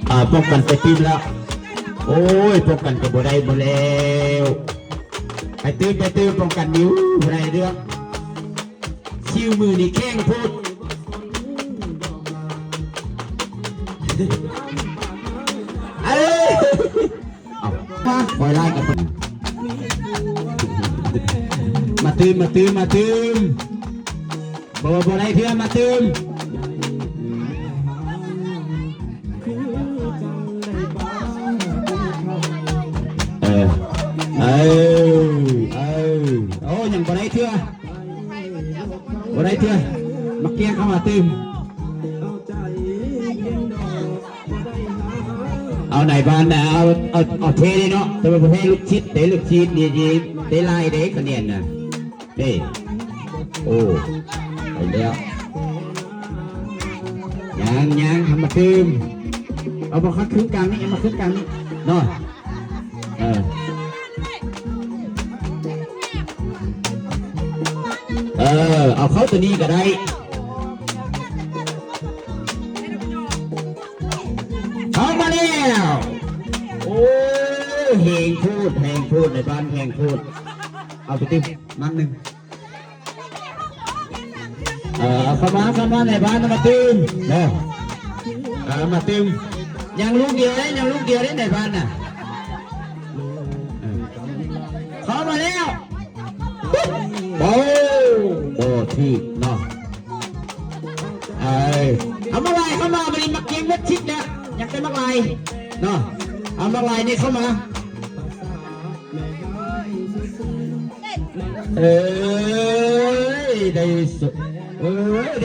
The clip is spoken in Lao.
ອ່າ ປ້ອງກັນໄປຕື່ມແລ້ວ. ໂອ້ຍ ປ້ອງກັນກໍບໍ່ໄດ້ ບໍ່ແລ້ວ. ໄປຕື່ມ ໄປຕື່ມ ປ້ອງກັນນີ້ ໂອ້ ບໍ່ໄດ້ເລື່ອງ. ຄິວມື້ນີ້ແຂງໂພດ. ເອີ ເອົາ ມາ ຄອຍລາຍກັບ ມາຕື່ມ ມາຕື່ມ ມາຕື່ມ. ບໍ່ ບໍ່ໄດ້ເທື່ອ ມາຕື່ມ. ເອີ ເອີ ເອີ ໂອ້ ຍັງບໍ່ໄດ້ເທື່ອ ບໍ່ໄດ້ເທື່ອ. ມາກຽງເຂົ້າມາຕື່ມ. ເອົານາຍບ້ານນະ ເອົາ ເອົາ ເອົາແທ້ເດ້ເນາະ ແຕ່ວ່າບໍ່ແທ້ລູກສິດເດ້ ລູກສິດນີ້ ນີ້ໄດ້ຫຼາຍເດ້ ຄະແນນນະ. ເດ້ ໂອ້ ໄປແລ້ວ. ຍັງ ຍັງ ເອົາມາຕື່ມ. ເອົາມາຄຶງກາງນີ້ ເອົາມາຄຶງກາງນີ້ເນາະ. ເອີ ເອີ ເອົາເຂົ້າຕົວນີ້ກໍໄດ້. ເຂົ້າມາແລ້ວ. ໂອ້ ແຮງໂພດ ແຮງໂພດ ໃນບ້ານແຮງໂພດ. ເອົາໄປຕື່ມ ມັນໜຶ່ງ. ເອີ ເຂົ້າມາ ເຂົ້າມາໃນບ້ານ ມາຕື່ມເດີ ເອີ ມາຕື່ມ. ຍັງລູກດຽວເດ້ ຍັງລູກດຽວເດ້ໃນບ້ານນະ. ເອີ ເຂົ້າມາແລ້ວ. ໂອ້ ບໍ່ຖືກເນາະ. ເອີ ເອົາມາລາຍ ເຂົ້າມາ ບາດນີ້ມາເກັບເມັດຊິດແລ້ວ ຢາກໄດ້ມາລາຍເນາະ. ເອົາມາລາຍນີ້ເຂົ້າມາ. ເອີຍ ໄດ້ສ- ເອີຍ ໄດ້